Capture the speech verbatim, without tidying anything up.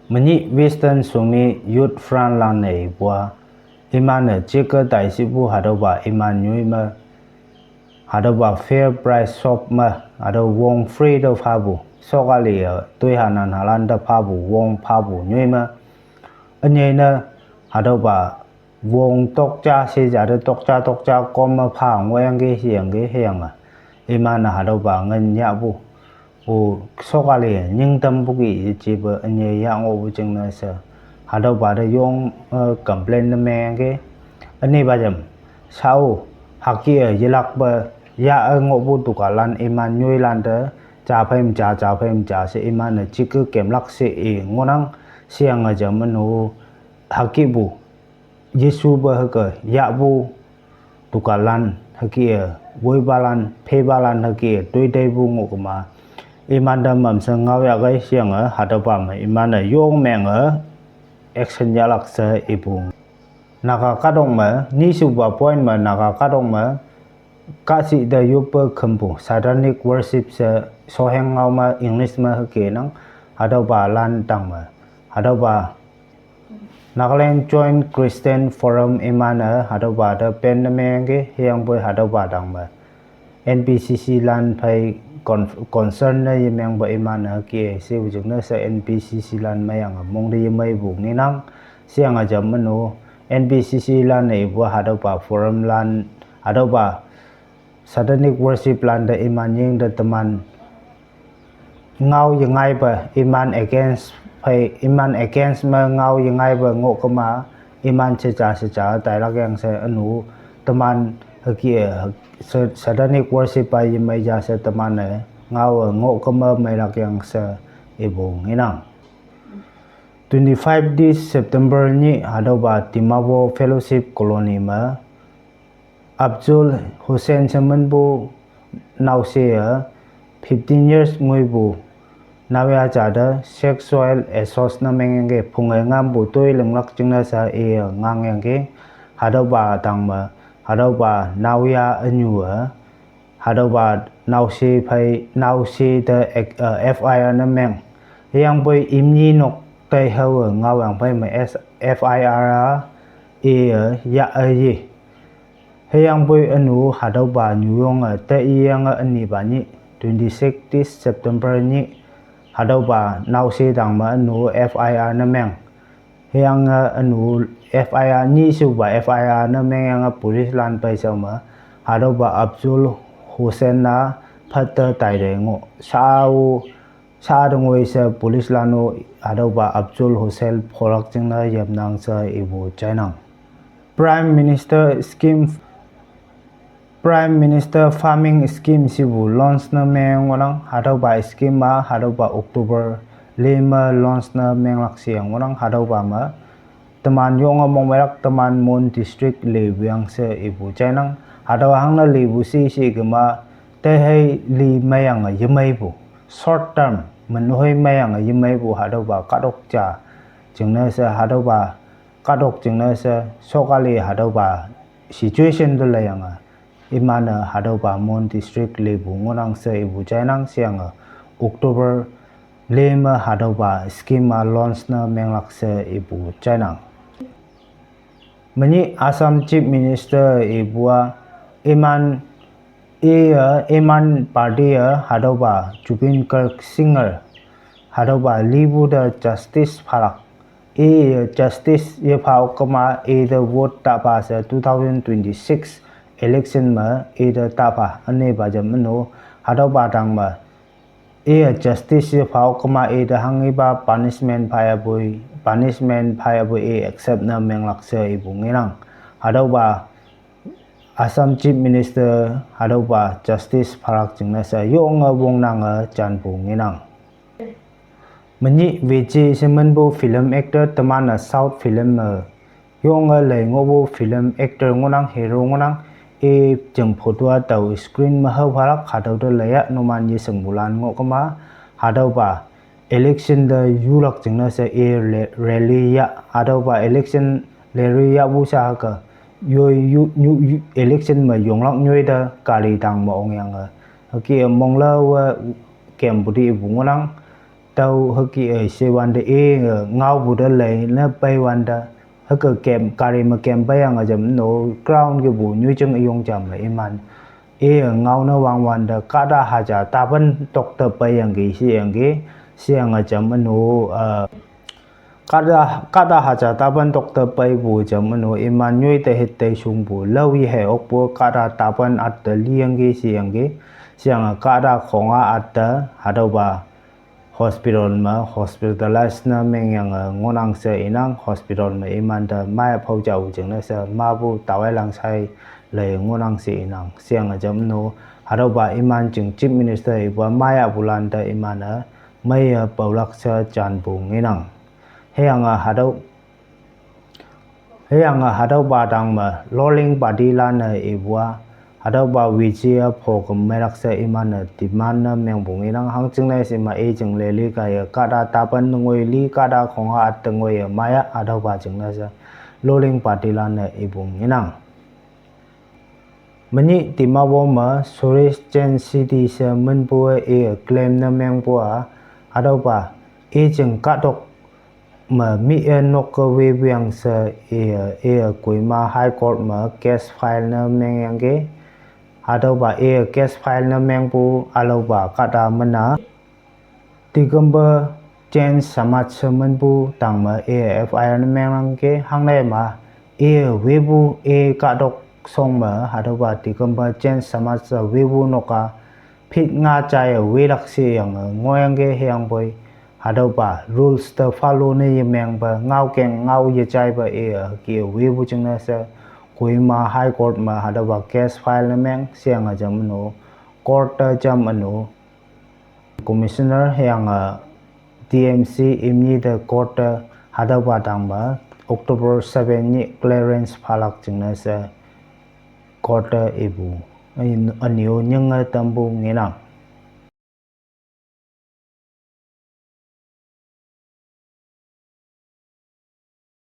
Menyih Western Sumi Youth Front lan-e ipu-a, iman-e jike taishipu hatüopa iman nyoi me, hatüopa Fair Price Shop me, hatüo wong free te phapu, sokali-e toihanan halan te phapu wong phapu nyoi me, ünyei ne, hatüopa wong tokja sheja te tokja tokja kom me pha ngohyangki sheyangki sheyange, iman-e hatüopa ngin yahpu, o, sokali-e nyingtampu ki yejepe ünyei yah ngohpu jingne she, hatüopa te yong, eh, complain ne mengyangki, ünepa jam, shao, hüke-e yelakpe, yah-e ngohpu dukanlan iman nyoilan te, ja phei me ja, ja phei me ja she iman-e jike kemlak she i ngohnang, sheyange jam üno, hükepu, Jesupe hüke yahpu dukanlan hüke-e, woipalan, phepalan hüke-e toiteipu ngohkema, iman te mamshe ngaoyahkei sheyange hatüopa me iman-e yong menge action yahlak she ipu. Naga kahtok me, nishupa point me Naga kahtok me, kahshih te yoppe khümpu satanic worship she shoheng ngao me English me hüke nang, hatüopalan tangme, hatüopa Nagaland Joint Christian Forum iman-e hatüopa te ban ne mengki hüyangpoi hatüopa tangme, N B C C lan phei con-, concern ne yemengpe iman-e hüke shepu jingne she N B C C lan meiyange mongte yemeipu ngenang, sheyange jam üno, N B C C lan-e ipu hatüopa forum lan, hatüopa satanic worship lan te iman nying te teman ngao yengaipe, iman against phei, iman against me ngao yengaipe ngohkema, iman sheja sheja tailak yang she üno, teman hüke-e, sa-, satanic worship-a yemei ja she teman-e, ngao-e ngohkema meilak yang she ipu ngenang. Twenty-five this September nyih hatüopa Dimapur Fellowship Colony me, Abdul Hussain she minpu naoshe-e, fifteen years ngoipu, naoyha ja te sexual assault ne mengyangki phunge ngampu toi linglak jingne she iye ngangyangki, hatüopa tangme, hatüopa naoyha ünyu-e, hatüopa naoshe phei, naoshe te ek-, eh, F I R ne meng. Hüyangpoi imni nok tei haowe ngaoyang phei me S-, F I R-a, iye, yah-e ye. Hüyangpoi üno hatüopa nyuyonge te iyange ünipa nyih, twenty-six this September nyih, hatüopa naoshe tangme üno F I R ne meng. Hüyange üno F I R nishupa F I R ne mengyange police lan pei shao me, hatüopa Abdul Hussain-a phette taite ngoh. Shao, sha te ngoi she police lan-o hatüopa Abdul Hussain pholak jingne yamnang she ipu jainang. Prime Minister Scheme, Prime Minister Farming Scheme shepu launch ne meng ngohnang, hatüopa scheme-a hatüopa October le me launch ne menglak she ngohnang, hatüopa me teman yonge mongmeilak teman Mon District lipu yang she ipu jainang, hatüo hangne lipu shi shi kema, teihei li meiyange yemeipu, short term, minhoi meiyange yemeipu hatüopa kahtok ja jingne she hatüopa kahtok jingne she sokali hatüopa situation te leiyange, iman-e hatüopa Mon District lipu ngohnang she ipu jainang sheyange, October le me hatüopa scheme-a launch ne menglak she ipu jainang. Menyih Assam Chief Minister ipu-a, iman, iye, iman party-e hatüopa Zubeen Garg singer, hatüopa lipu te justice phalak. Iye justice yepha okkema ite vote tapha she two thousand twenty-six election me ite tapha ünepa jam üno, hatüopa tangme, iye justice yepha okkema ite hanghepa punishment phayapoi, punishment phayapoi i accept ne menglak she ipu ngenang. Hatüopa Assam Chief Minister hatüopa justice phalak jingne she yonge wongnange janpu ngenang. Menyih Vijay she minpu film actor teman-e South film me yonge lei ngohpu film actor ngohnang, hero ngohnang, i jing photo-a tao screen me hao phalak hatüo te leiya numan yeshingpulan ngohkema, hatüopa election te yulak jingne she i le-, rally yah, hatüopa election rally yahpu sha hüke, yoi yu, nyu, yu, election me yonglak nyoi te kali tang me ongyange, hüke monglaowe kempu te ipu ngohnang, Tüo hüke e she wante i e ngaopu te lei ne pei wante, hüke kem, gari me kem peiyange jam no ground kepu nyoijing üyong jam me iman. I e ngao ne wang wante kahta haja tapan tokte peiyangki sheyangki, sheyange jam no, eh, kahta, kahta haja tapan tokte peipu jam no iman nyoi te hit te shungpu lao yehe okpu kahta tapan atte liyangki sheyangki, sheyange kahta khonga atte hatüopa hospital me hospitalize ne mengyange ngohnang she inang, hospital me imante maiya phao jao jingne she mapu taowe lang sai lei ngohnang she inang, sheyange jam no, hatüopa iman jing Chief Minister ipa maiyapulante iman-e meiye paolak she janpu ngenang. Hüyange hatüo Hüyange hatüopa tang me ruling party lan-e ipu-a, hatüopa Vijay-a phoke meilak she iman-e demand ne mengpu ngenang, hangjingne she ima i jing leli kaiye kahta tapan te ngoi li, kahta khonga atte ngoiye maiya hatüopa jingne she ruling party lan-e ipu ngenang. Menyih Dimapur me Suresh Jain city she minpu-e iye claim ne mengpu-a, hatüopa i jing kahtok me mih-e nok-e wepuyang she iye, iye Kohima High Court me case file ne mengyangki. Hatüopa iye case file ne mengpu ülaopa kahta mena Digambar Jain Samaj she minpu tang me iye F I R ne mengyangki, hangne ma iye wepu i kahtok shong me hatüopa Digambar Jain Samaj she wepu nok-a phit nga jaiye welak sheyange ngohyangki, hüyangpoi hatüopa rules te follow ne yemengpe ngaokeng ngao yejaipe iye hüke wepu jingne she Kohima High Court me hatüopa case file ne meng sheyange jam no, court te jam no, Commissioner hüyange D M C imni te court te hatüopa tang me October seven nyih clearance phalak jingne she court te ipu, ünyi-o nyinge tampu ngenang.